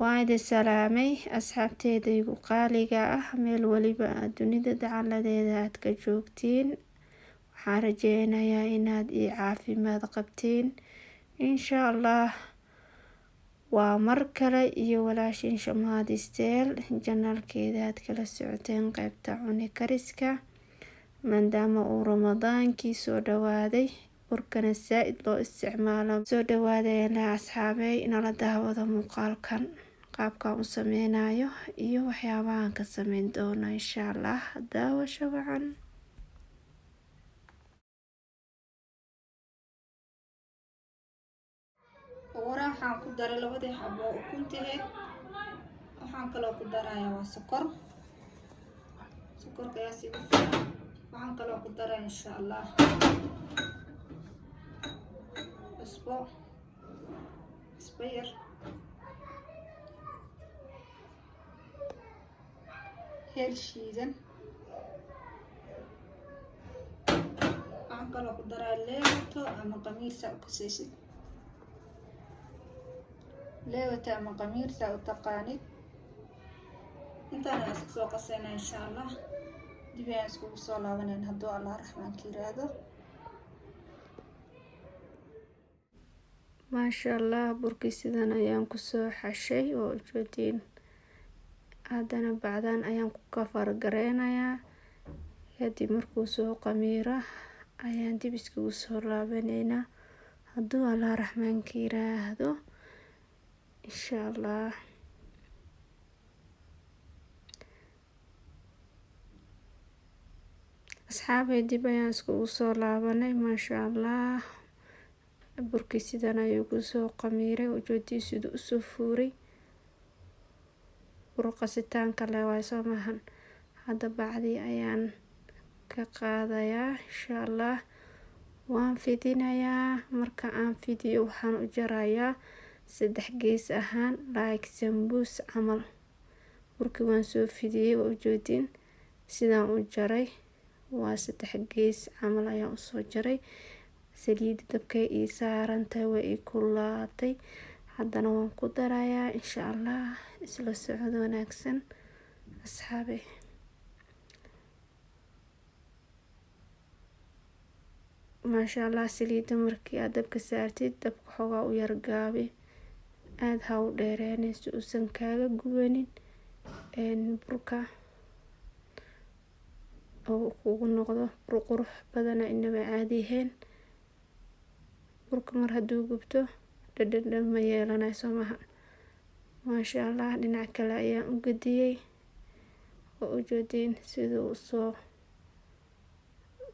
Waan idin salaamay asxaabteydaygu qaaliga ah, meel waliba dunida dacaladeeda aad ka joogtiin. Waxaan rajeynayaa inaad ii caafimaad qabtiin, insha Allah. Waa mar kale iyo walaashin Shamaadi Style, channelkeeda aad kala socoteen qeybta cuni kariska. Maadaama uu Ramadaankii soo dhawaaday, burkana saa-id loo isticmaalo, soo dhawaaday asxaabey. Nala daawada muuqaalkan, qaabkan u sameynayo iyo waxyaabahan ka sameyn doono, insha Allah. Daawasho wacan. Ugu horeen waxaan ku daray labadii xabo ukuntaheed. Waxaan kaloo ku darayaa waa sokor. Sokorka ayaa sigu fiican. Waxaan kaloo ku daraya, insha Allah, cusbo, cusbo yar, heel shiidan. Waxaan kaloo ku daraa leewato ama qamiir, saa u kasaysid. Leewata ama qamiir, saa u taqaanid. Intaan ayaan isku soo qasayna, insha Allah. Dib ayaan iskugu soo laabanayn hadduu Allah Raxmaanka yiraahdo. Maasha Allah, burkii sidan ayaan kusoo xashay oo ujeediin. Haddana bacdan ayaan ku kafargareynayaa. Kadib markuu soo qamiiro ayaan dib iskugu soo laabaneynaa hadduu Allah Raxmaanka yiraahdo, insha Allah. Asxaabay, dib ayaan iskugu soo laabanay. Maasha Allah, burkii sidan ayuu kusoo qamiiray. Ujeedii siduu usoo fuuray, bur qasitaanka le waay, soo maahan? Hadda bacdii ayaan ka qaadayaa, insha Allah. Waan fidinayaa. Marka aan fidiyo, waxaan u jarayaa saddex gees ahaan, like sambuus camal. Burkii waan soo fidiyey, waa ujeedin sidaan u jaray. Waa saddex gees camal ayaan usoo jaray. Saliida dabkay ii saarantahay, waa ii kulaatay. Haddana waan ku darayaa, insha Allah. Isla socod wanaagsan, asxaabe. Maasha Allah, saliida markii aad dabka saartid, dabka xoogaa u yar gaabi, aada ha u dheereenin si uusan kaaga gubanin burka oo kugu noqdo bur qurux badana, inaba caadi ahayn. Burka mar hadduu gubto, dhadhan ma yeelanayo, soo maha? Maasha Allah, dhinac kale ayaan u gediyey oo ujeediin siduu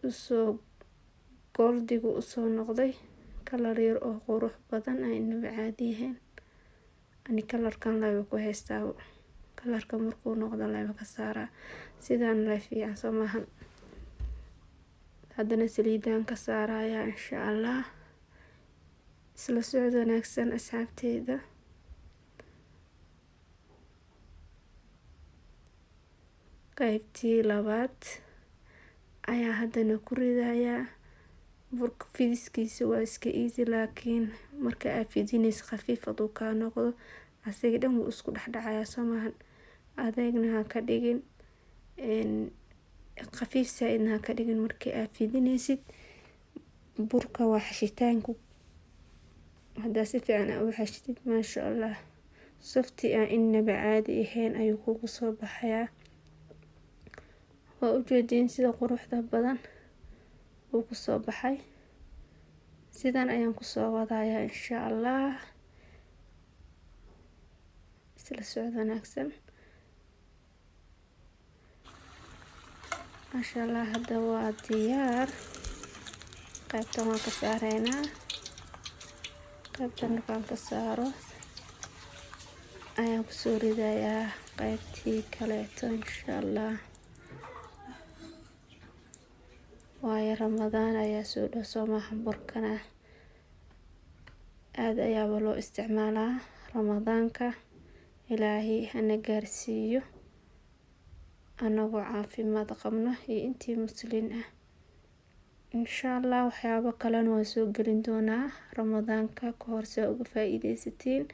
usoo goldigu usoo noqday, color yar oo qurux badan aan inaba caadi ahayn. Ani colorkan laba ku haystaaba. Colorka markuu noqdo laba ka saaraa. Sidaan la fiican, soo maahan? Haddana saliidaan ka saarayaa, insha Allah. Isla socod wanaagsan, asxaabteyda. Qaybtii labaad ayaa haddana ku ridayaa. Burka fidiskiisa waa iska easy, laakiin marka aad fidinaysa, khafiif haduu kaa noqdo, asaga dhan wuu isku dhexdhacayaa, soo maahan? Adeegna ha ka dhigin, khafiif saa-idna ha ka dhigin. Markii aad fidinaysid burka, waa xashitaanku. Haddaa si fiican aa u xashtid, maasha Allah, soft aan inaba caadi ahayn ayuu kugu soo baxayaa. Waa ujeediin sida quruxda badan uu kusoo baxay. Sidan ayaan kusoo wadayaa, insha Allah. Isla socod wanaagsan. Maasha Allah, hadda waa diyaar. Qaybtan waan ka saareynaa. Qaybtan markaan ka saaro ayaan kusoo ridayaa qaybtii kaleeto, insha Allah. Waayo Ramadaan ayaa soo dhow, soo maaha? Burkana aada ayaaba loo isticmaalaa Ramadaanka. Ilaahay hana gaarsiiyo anagoo caafimaad qabno iyo intii Muslin ah, insha Allah. Waxyaabo kalena waan soo gelin doonaa Ramadaanka ka hor, si aa uga faa-iideysatiin.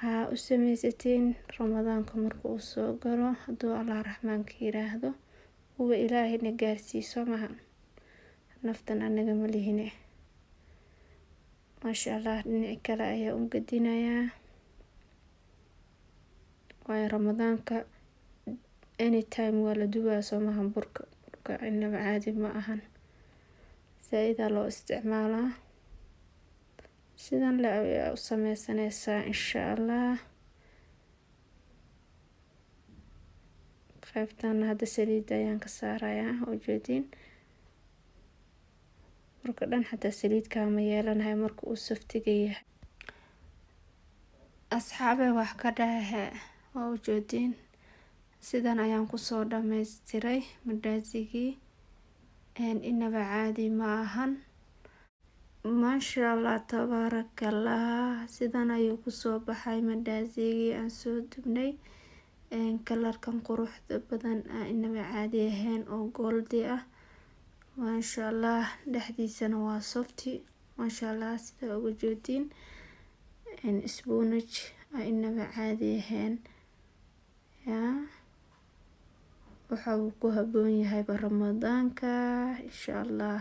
Aa u sameysatiin Ramadaanka marka uu soo galo, hadduu Allah Raxmaanka yiraahdo, uba Ilaahayna gaarsiiso maha. Naftan anaga ma lihine. Maasha Allah, dhinaci kale ayaa u gadinayaa, waayo Ramadaanka anytime waa la dubaa, soo maha? Burka inaba caadi ma ahan, zaa-idaa loo isticmaalaa. Sidan le ayaa u sameysaneysaa, insha Allah. Qaybtan hadda saliida ayaan ka saarayaa, ujeediin burka dhan xataa saliid kaama yeelanayo marka uu saftiga yahay. Asxaabe, wax ka dhahe, waa ujeediin, sidan ayaan kusoo dhammaystiray mandaasigii. Inaba caadi ma ahan, maasha Allah, tabaarakallah. Sidan ayuu kusoo baxay mandaasigii aan soo dubnay, kalarkan quruxda badan, inaba caadi ahayn oo goldi ah, maasha Allah. Dhexdiisana waa softy, maasha Allah. Sida uga jeediin, sponge inaba caadi ahayn. Yaa waxa uu ku haboon yahayba Ramadaanka, insha Allah.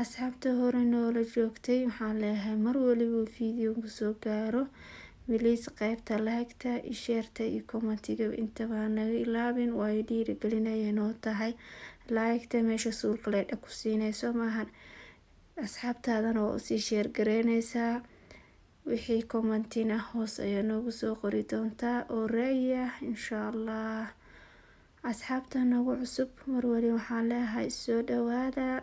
Asxaabta hore noola joogtay waxaan leeyahay, mar waliba video kusoo gaaro, please qeybta like-ta, share-ta iyo comment-iga intaba naga ilaabin, waayo dhiirigelinaya noo tahay. Like-ta meesha suulka leedha ku siinayso maahan, asxaabtaadana waa usii share gareyneysaa. Wixii comment-ina hoos ayaa noogu soo qori doontaa oo ra'yi ah, insha Allah. Asxaabta nagu cusub mar wali waxaan leeyahay, soo dhawaada,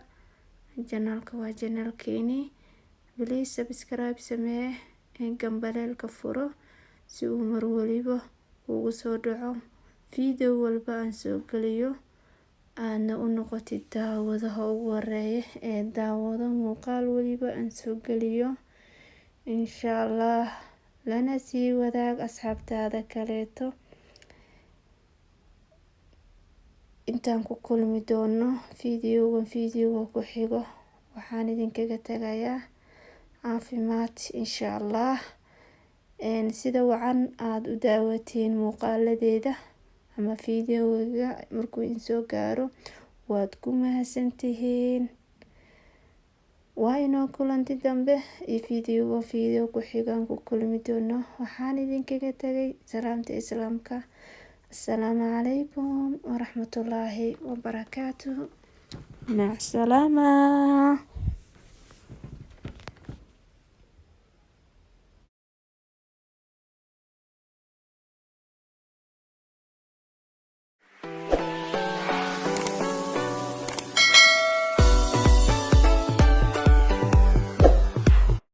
channel-ka waa channel-keeni. Please subscribe samee, gambaleelka furo, si uu mar waliba ugu soo dhaco video walba aan soo geliyo, aadna u noqotid daawadaha ugu horeeya ee daawado muuqaal waliba aan soo geliyo, insha Allah. Lana sii wadaag asxaabtaada kaleeto. Intaan ku kulmi doono videogan videoga ku xigo, waxaan idinkaga tagayaa caafimaad, insha Allah. Sida wacan aada u daawatiin muuqaaladeeda ama videoga markuu idinsoo gaaro, waad ku mahadsantihiin. Waa inoo kulanti dambe iyo videoga video ku xigaan ku kulmi doono. Waxaan idinkaga tagay salaamta Islaamka. Asalaamu calaykum waraxmatullaahi wabarakaatuhu. Macsalaama.